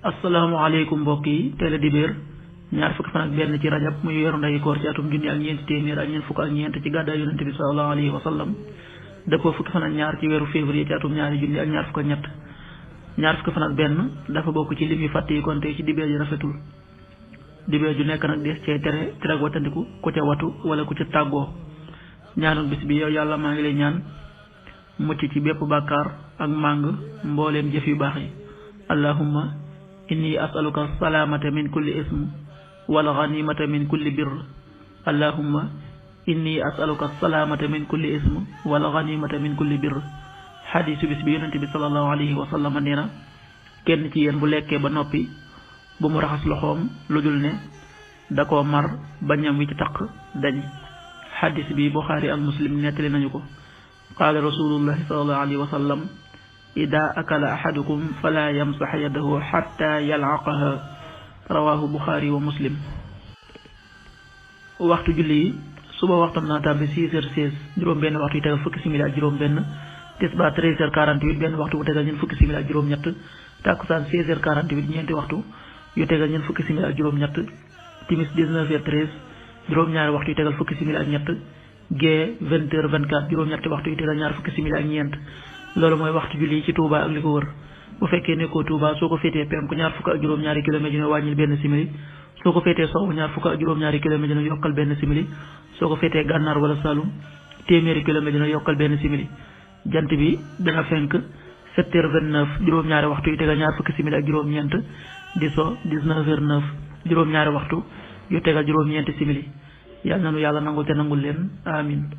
asalaamaaleykum mbokk yi teel a dibéer ñaar fukki fan ak benn ci rajab muy weeru ndeyu koor ci atum junni ak ñeenti téeméer ak ñeent fukk ak ñeent ci gàddaay yonente bi sallallahu alayhi wa sallam dëppoo fukki fan ak ñaar ci weeru février ci atum ñaari junni ak ñaar fukk ak ñett ñaar fukki fan ak benn dafa bokk ci lim yu fàtte yi kon tey ci dibéer ji rafetul dibéer ju nekk nag des cay tere ak wattandiku ku ca watu wala ku ca tàggoo ñaanul bis bi yow yàlla maa ngi lay ñaan mucc ci bépp bàkkaar ak màng mbooleem jëf yu baax yi allahumma inni as'aluka salaamata min kulli ism wal ghanimata min kulli birr allahumma inni as'aluka salaamata min kulli ism wal ghanimata min kulli birr xadiisu bis bi yonente bi sallallahu alayhi wa sallam nee na kenn ci yéen bu lekkee ba noppi bu mu raxas loxoom lu dul ne da koo mar ba ñam wi ci taq dañ xadiis bi Buxaari ak Muslim nettali nañu ko qaala rasulullahi sallallahu alayhi wa sallam ida akala ahadukum fala yamsax yadahu xatta yalaqaha rawahu Buxaari wa Muslim. waxtu julli yi suba waxtam naa tàbbi 6h16 juróom benn waxtu yu tegal fukki simili ak juróom benn tisbaar 13h48 benn waxtu bu tegal ñeent fukki simili ak juróom ñett takkusaan 16h48 ñeenti waxtu yu tegal ñeent fukki simili ak juróom ñett timis 19h13 juróom ñaari waxtu yu tegal fukki simili ak ñett gee 20h24 juróom ñetti waxtu yu tegal ñaar fukki simili ak ñeent loolu mooy waxtu julli yi ci Touba ak li ko wër bu fekkee nekkoo Touba soo ko féetee penku ñaar fukk ak juróom-ñaari kilomètres dina wàññil benn simili soo ko féetee sowwu ñaar fukk ak juróom-ñaari kilomètres dina yokkal benn simili soo ko féetee gànnaar wala Saloum téeméeri kilomètres dina yokkal benn simili jant bi dana fenk 7h29 juróom-ñaari waxtu yu tegal ñaar fukki simili ak juróom-ñeent di so 19h09 juróom-ñaari waxtu yu tegal juróom-ñeenti simili yàlla nanu yàlla nangul te nangul leen amin